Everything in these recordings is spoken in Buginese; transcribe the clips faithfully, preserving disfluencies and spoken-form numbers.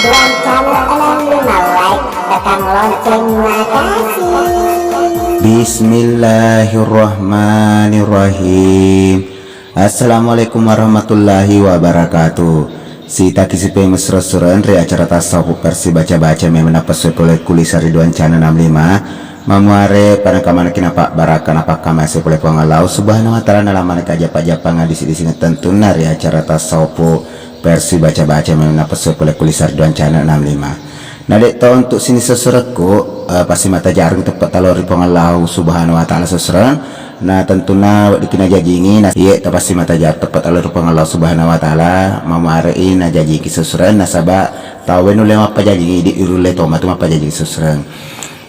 Channel enam lima, like, tekan lonceng, makasih. Bismillahirrahmanirrahim. Assalamualaikum warahmatullahi wabarakatuh. Sitaki sipe mesro-sroen ri acara tasawuf versi baca-baca memang napesue pole ku Lisa Ridwan Channel enam lima. Mamuare panengka manekki napabbarakka napakkamase pole Puang Allah Subhanahu wa Ta'ala, nalamaneka ajappa-jappang disi-disingeng tentunna ri acara tasawuf versi baca-baca memang napesue pole ku Lisa Ridwan Channel enam lima. Na de' to untuk sining sessurekku, eh, pasti mata jarung teppe' talo ri Puang Allah Subhanahu wa Ta'ala sessureng. Na tentunna weddikki najajingi, na iye' tapasti mata jarung teppe' talo ri Puang Allah Subhanahu wa Ta'ala, mamuare'i najajiki sessureng, nasaba' tauwe nulle mappajajingi, idi' irulle tomatu mappajajingi sessureng.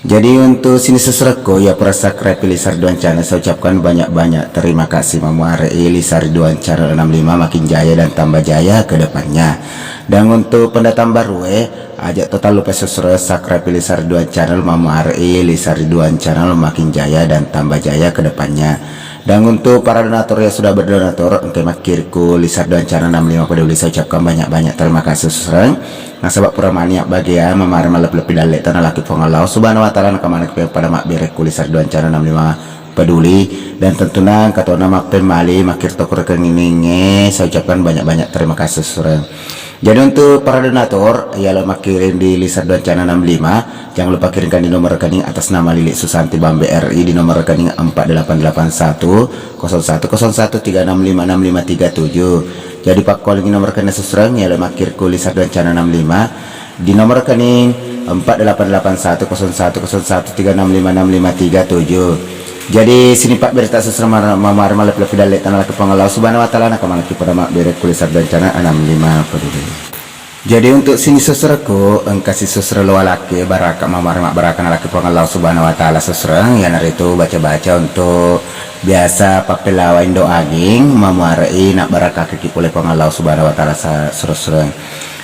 Jadi untuk sining sessurekku, ya pura subscribe Lisa Ridwan Channel, saya ucapkan banyak-banyak terima kasih. Mamuare'i Lisa Ridwan Channel enam lima makin jaya dan tambah jaya ke depannya. Dan untuk pendatang baru, eh, aja' to tallupa sessureng subscribe Lisa Ridwan Channel, mamuare'i Lisa Ridwan Channel makin jaya dan tambah jaya ke depannya. Dan untuk para donatur yang sudah berdonatur, engka makkiri ku Lisa Ridwan Channel enam lima peduli, saya ucapkan banyak-banyak terima kasih sessureng. Nasaba' pura mani abbagia, mamuare malleppi-leppi dalle'ta nalaki Puang Allah Subhanahu wa Ta'ala, naka manekki pada mabbere ku Lisa Ridwan Channel enam lima peduli, dan tentunna engka tona mappemmali makkiri to ku rekeningnge, saya ucapkan banyak-banyak terima kasih sessureng. Jadi untuk para donatur, ya lo makkiring di Lisa Ridwan Channel enam lima, jangan lupa kirimkan di nomor rekening atas nama Lili Susanti Bambe R I di nomor rekening empat delapan delapan satu kosong satu kosong satu tiga enam lima enam lima tiga tujuh. Jadi pakkolingi nomor rekening sessureng, ya lo makkiri ku Lisa Ridwan Channel enam lima di nomor rekening empat delapan delapan satu kosong satu kosong satu tiga enam lima enam lima tiga tujuh. Jadi sining pabbereta sessureng mar-, mamuare malleppi-leppi dalle'ta nalaki Puang Allah Subhanahu wa Ta'ala, naka manekki pada mabbere ku Lisa Ridwan Channel enam lima peduli. Jadi untuk sining sessurekku, engka si sessureng lo walakki baraka, mamuare mabbaraka nalaki Puang Allah Subhanahu wa Ta'ala sessureng, iyanaritu baca-baca untuk biasa pappelawa indo aging, mamuare'i nabbarakakekki pole Puang Allah Subhanahu wa Ta'ala sa-, sessureng.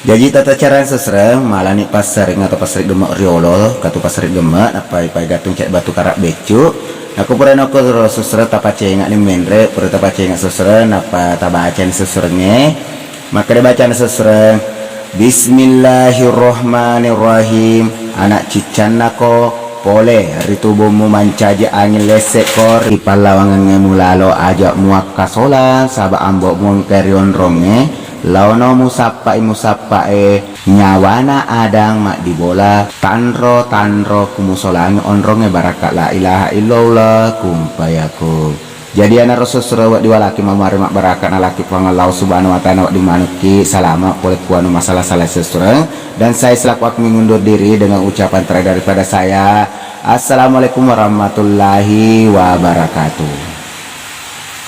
Jaji tata carana sessureng, malani passaring atau passaring gemme' riolo, katu passaring gemme', nappa ipagattung cedde' batu kara' beccu'. Nakko pura nokko sessureng, tapacenga'ni menre', pura tapacenga' sessureng, nappa tabacani sessurengnge. Makkeda bacana sessureng, Bismillahirrahmanirrahim. Ana' ciccannako pole ri tubummu mancaji anging lesse'ko ri pallawangengnge mulalo, aja' muakkasolang, saba' ambo'mu engka ri onrongnge. Laono musappa'i musappa'e nyawana Adang maddibola, tanro-tanro kumusolangi onrongnge barakka' la ilaha illallah, kun fayakun. Jadi anaro sessureng wedding walaki mamuare mabbaraka nalaki Puang Allah Subhanahu wa Ta'ala, wedding manukki salama' pole ku anu masala-sala sessureng. Dan saya selaku aku mengundur diri dengan ucapan terakhir daripada saya, Assalamualaikum warahmatullahi wabarakatuh.